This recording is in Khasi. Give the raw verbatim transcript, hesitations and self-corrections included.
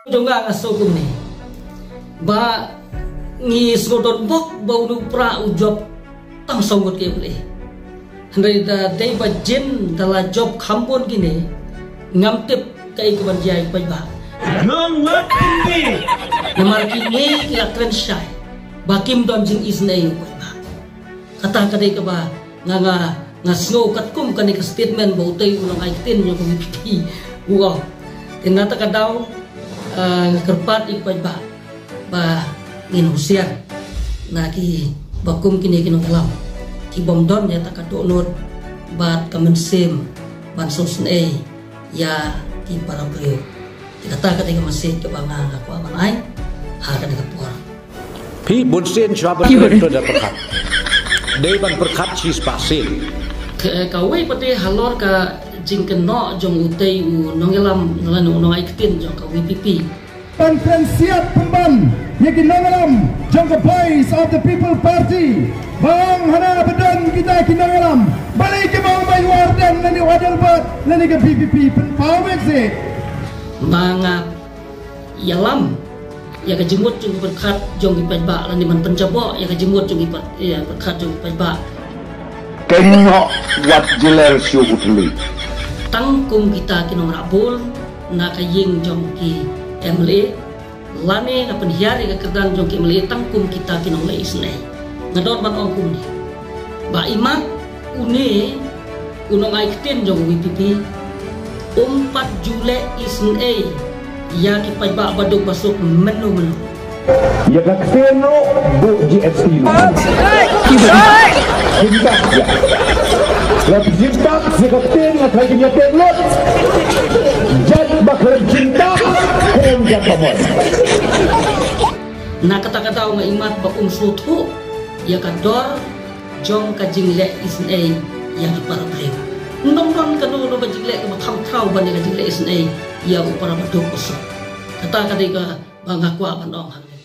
Jong nga nga sngew kumne ba ngi sngew don bok ba u Prah u jop tang saw ngut ki M L A. Hynrei da dei ba jin da la jop kham bun kine, ngam tip kaei kaban jia ïa ki paidbah. Namar kine ki la kren shai ba kim don jingisynei ïa u paidbah. Kata ka dei kaba nga nga nga sngew katkum kane ka statement ba utei u nongai ktien jong ka V P P u ong. Te na kata ka daw, eh, nga kyrpad ïa ki paidbah ba ngin husiar na kiba kum kine ki nongïalam ki bym don ïa kata ka dohnud bad ka mynsiem ban sngewsynei ïa ki para briew. Te kata ka dei ka message kaba nga nga kwah ban ai ha kane ka por. Phi, bunsien shuwa ban kren to da pyrkhat. Dei ban pyrkhat shispah sien. Ka, kawei pat te halor ka jingkynnoh jong utei u nongïalam lane u nongai ktien jong ka V P P. Ban kren siat pynban ïa ki nongïalam jong ka Voice of the People Party. Ba ong hana ba don kita ki nongïalam, balei ki ong ba u Ardent lane u Adelbert lane ka V P P? Pynpaw beit seh. Ba nga ïalam ïa ka jingmut jong ki pyrkhat jong ki paidbah lane ban pynjaboh ïa ka jingmut jong ki pyrkhat jong ki paidbah. Kynnoh wat jylliew shuh u thylli. Tang kum kita ki nongrah bul na ka ïing jong ki M L A lane nga pynhiar ïa ka kyrdan jong ki M L A tang kum kita ki nongleh isynei. Nga don ban ong kumne ba imat une u nongai ktien jong u V P P um pat ju leh isynei ïa ki paidbah baduk basuk mynno mynno. Ïa ka ktien ruh buh G S T ruh. Jingtak ïa. La jingtak ïa ka ktien nga trai kin ïa pek lut. Jait ba khlem jingtak khlem jingtak pamon. Na kata ka daw nga imat ba um sngewthuh ïa ka dor jong ka jingleh isynei ïa ki para briew. Ym don kano kano ka jingleh kaba kham khraw ban ïa ka jingleh isynei ïa u para baduk basuk. Kata ka dei kaba nga kwah ban ong hangne.